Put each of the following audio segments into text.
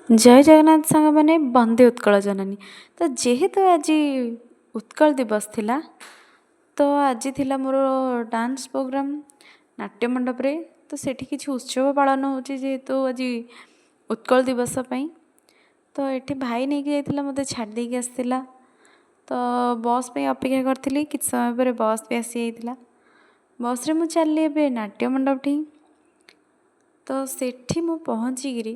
ଜୟ ଜଗନ୍ନାଥ ସାଙ୍ଗମାନେ, ବନ୍ଦେ ଉତ୍କଳ ଜନନୀ। ତ ଯେହେତୁ ଆଜି ଉତ୍କଳ ଦିବସ ଥିଲା, ତ ଆଜି ଥିଲା ମୋର ଡାନ୍ସ ପ୍ରୋଗ୍ରାମ୍ ନାଟ୍ୟ ମଣ୍ଡପରେ। ତ ସେଠି କିଛି ଉତ୍ସବ ପାଳନ ହେଉଛି ଯେହେତୁ ଆଜି ଉତ୍କଳ ଦିବସ ପାଇଁ। ତ ଏଠି ଭାଇ ନେଇକି ଯାଇଥିଲା, ମୋତେ ଛାଡ଼ି ଦେଇକି ଆସିଥିଲା। ତ ବସ୍ ପାଇଁ ଅପେକ୍ଷା କରିଥିଲି। କିଛି ସମୟ ପରେ ବସ୍ ବି ଆସିଯାଇଥିଲା। ବସ୍ରେ ମୁଁ ଚାଲିଲି ଏବେ ନାଟ୍ୟ ମଣ୍ଡପଠି। ତ ସେଠି ମୁଁ ପହଞ୍ଚିକିରି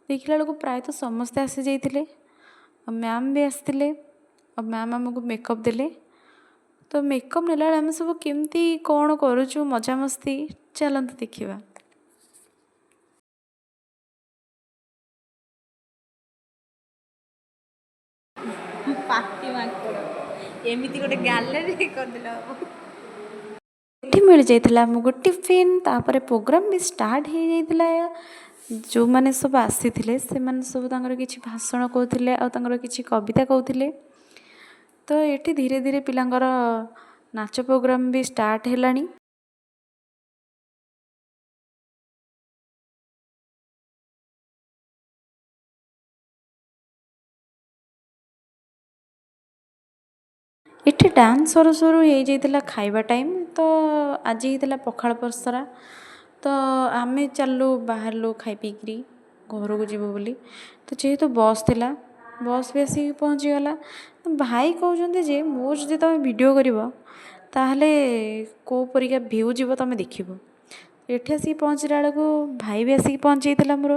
ଦେଖିଲା ବେଳକୁ ପ୍ରାୟତଃ ସମସ୍ତେ ଆସିଯାଇଥିଲେ ଆଉ ମ୍ୟାମ୍ ବି ଆସିଥିଲେ ଆଉ ମ୍ୟାମ୍ ଆମକୁ ମେକଅପ୍ ଦେଲେ। ତ ମେକଅପ୍ ନେଲାବେଳେ ଆମେ ସବୁ କେମିତି କ'ଣ କରୁଛୁ ମଜାମସ୍ତି, ଚାଲନ୍ତୁ ଦେଖିବା। ପାତି ମାଙ୍କଡ଼ ଏମିତି ଗୋଟେ ଗ୍ୟାଲେରୀ କରିଦେଲେ ହବ। ଏଠି ମିଳିଯାଇଥିଲା ଆମକୁ ଟିଫିନ୍। ତାପରେ ପ୍ରୋଗ୍ରାମ୍ ବି ଷ୍ଟାର୍ଟ ହେଇଯାଇଥିଲା। ଯେଉଁମାନେ ସବୁ ଆସିଥିଲେ, ସେମାନେ ସବୁ ତାଙ୍କର କିଛି ଭାଷଣ କହୁଥିଲେ ଆଉ ତାଙ୍କର କିଛି କବିତା କହୁଥିଲେ। ତ ଏଠି ଧୀରେ ଧୀରେ ପିଲାଙ୍କର ନାଚ ପ୍ରୋଗ୍ରାମ୍ ବି ଷ୍ଟାର୍ଟ ହେଲାଣି। ଏଠି ଡାନ୍ସ ସରୁ ସରୁ ହେଇଯାଇଥିଲା ଖାଇବା ଟାଇମ୍। ତ ଆଜି ହେଇଥିଲା ପଖାଳ ପସରା। ତ ଆମେ ଚାଲିଲୁ, ବାହାରିଲୁ ଖାଇ ପିଇକିରି ଘରକୁ ଯିବୁ ବୋଲି। ତ ଯେହେତୁ ବସ୍ ଥିଲା, ବସ୍ ବି ଆସିକି ପହଞ୍ଚିଗଲା। ଭାଇ କହୁଛନ୍ତି ଯେ ମୋର ଯଦି ତୁମେ ଭିଡ଼ିଓ କରିବ, ତାହେଲେ କେଉଁ ପରିକା ଭିଉ ଯିବ ତୁମେ ଦେଖିବ। ଏଠି ଆସିକି ପହଞ୍ଚିଲା ବେଳକୁ ଭାଇ ବି ଆସିକି ପହଞ୍ଚି ଯାଇଥିଲା ମୋର।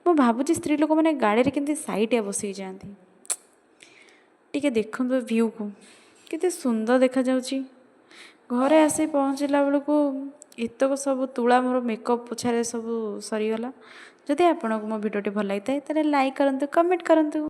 ମୁଁ ଭାବୁଛି ସ୍ତ୍ରୀ ଲୋକମାନେ ଗାଡ଼ିରେ କେମିତି ସାଇଟିଆ ବସିକି ଯାଆନ୍ତି। ଟିକେ ଦେଖନ୍ତୁ ଭିଉକୁ, କେତେ ସୁନ୍ଦର ଦେଖାଯାଉଛି। ଘରେ ଆସି ପହଞ୍ଚିଲା ବେଳକୁ ଏତକ ସବୁ ତୁଳା ମୋର ମେକଅପ୍ ପୋଛାରେ ସବୁ ସରିଗଲା। ଯଦି ଆପଣଙ୍କୁ ମୋ ଭିଡ଼ିଓଟି ଭଲ ଲାଗିଥାଏ, ତାହେଲେ ଲାଇକ୍ କରନ୍ତୁ, କମେଣ୍ଟ କରନ୍ତୁ।